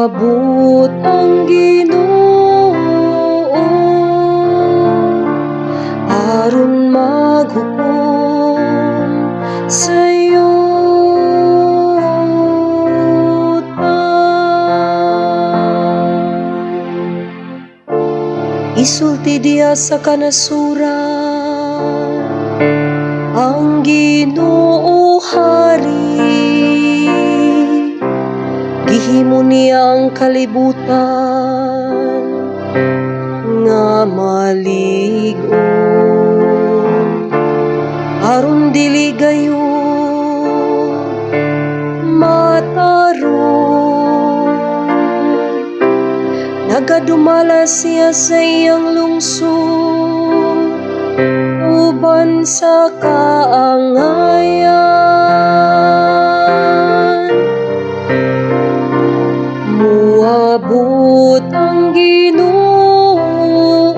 Muabot ang Ginoo aron maghukom sa yuta. Isulti diha sa kanasuran, ang Ginoo hari. Gihimo niya ang kalibutan nga malig-on aron dili gayud matarong. Nagadumala siya sa iyang lungsod uban sa kaangayan. Muabot ang Ginoo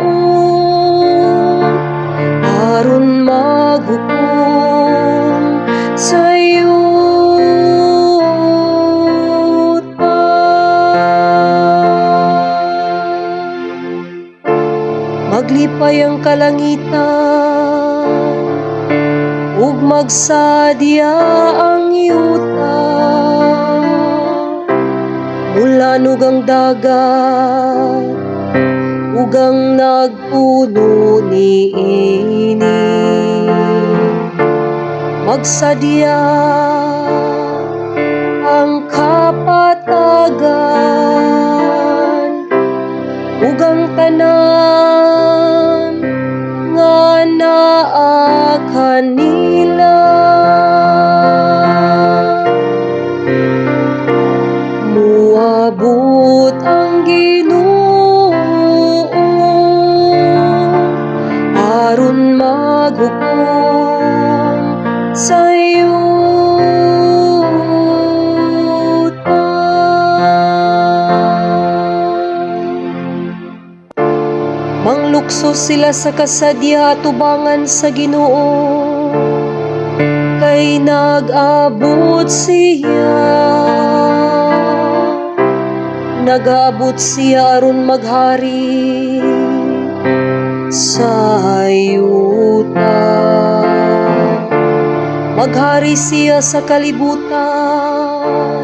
aron maghukom sa yuta. Maglipay ang kalangitan ug magsadya ang yuta. Mulanog ang dagat ug ang nagpuno niini. Magsadya ang kapatagan ug ang tanan nga naa kanila. Muabot ang Ginoo aron maghukom sa yuta. Manglukso sila sa kasadya atubangan sa Ginoo, kay nag-abot siya. Nag-abot siya aron maghari sa yuta. Maghari siya sa kalibutan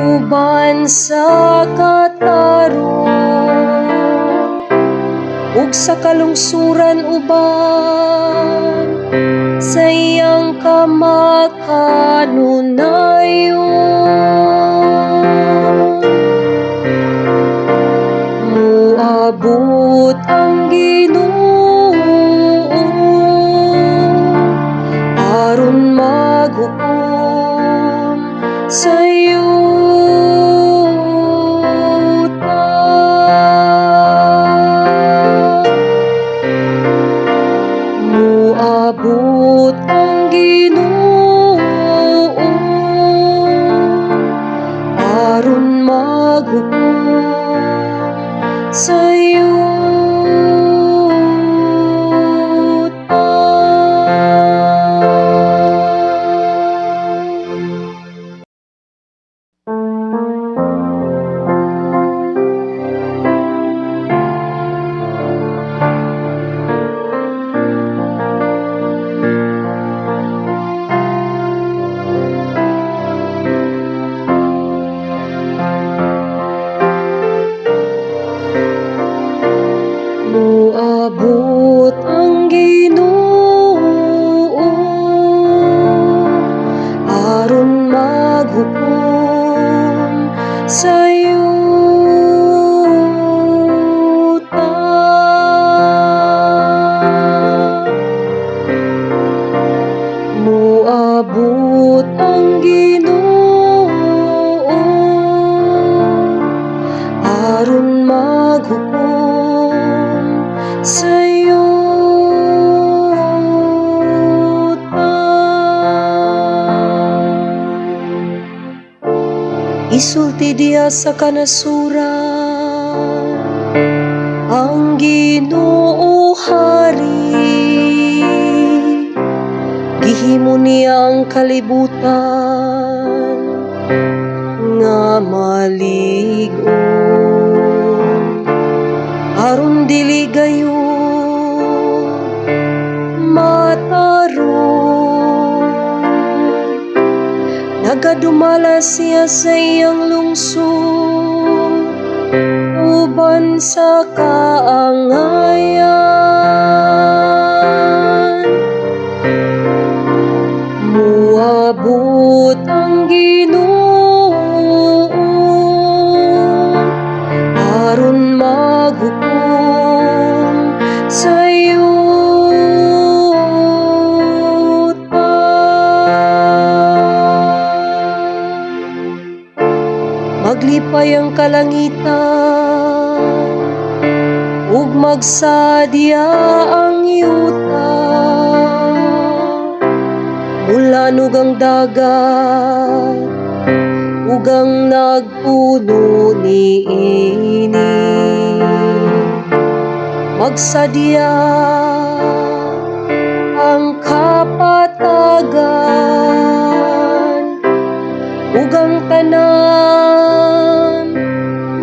uban sa katarong ug sa kalungsuran uban sa iyang kamakanunayon. Muabot ang Ginoo aron maghukom sa yuta. Muabot ang Ginoo aron maghukom sa yuta. Muabot ang Ginoo aron maghukom sa yuta. Muabot ang Ginoo aron maghukom sa yuta. Isulti diha sa kanasuran, ang Ginoo hari. Gihimo niya ang kalibutan Nga malig-on aron dili gayud matarong. Nagadumala siya sa iyang lungsod uban sa kaangayan. Muabot ang Ginoo aron maghukom sa yuta. Maglipay ang kalangitan ug magsadya ang yuta. Mulanog ang dagat ug ang nagpuno niini. Magsadya ang kapatagan ug ang tanan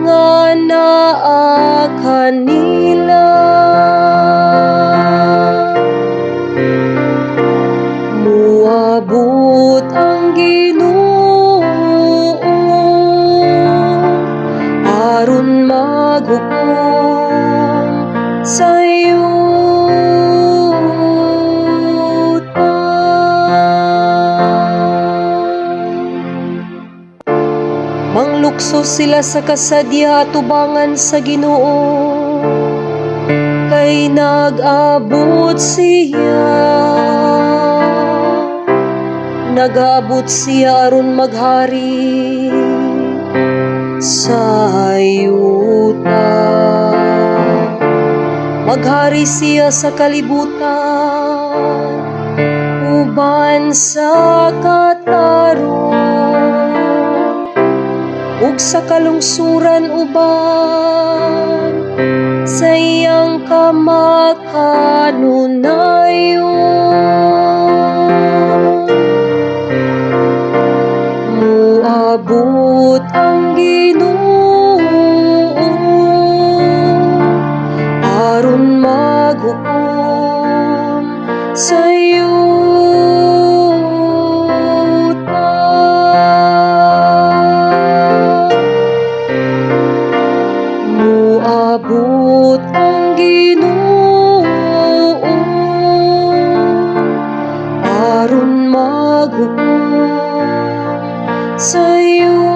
nga naa kanila. Muabot ang Ginoo aron maghukom sa yuta. Manglukso sila sa kasadya atubangan sa Ginoo, kay nag-abot siya. Nag-abot siya aron maghari sa yuta. Maghari siya sa kalibutan uban sa katarong ug sa kalungsuran uban sa iyang kamakanunayon. Muabot ang Ginoo aron maghukom sa yuta. Muabot ang Ginoo aron maghukom sa yuta.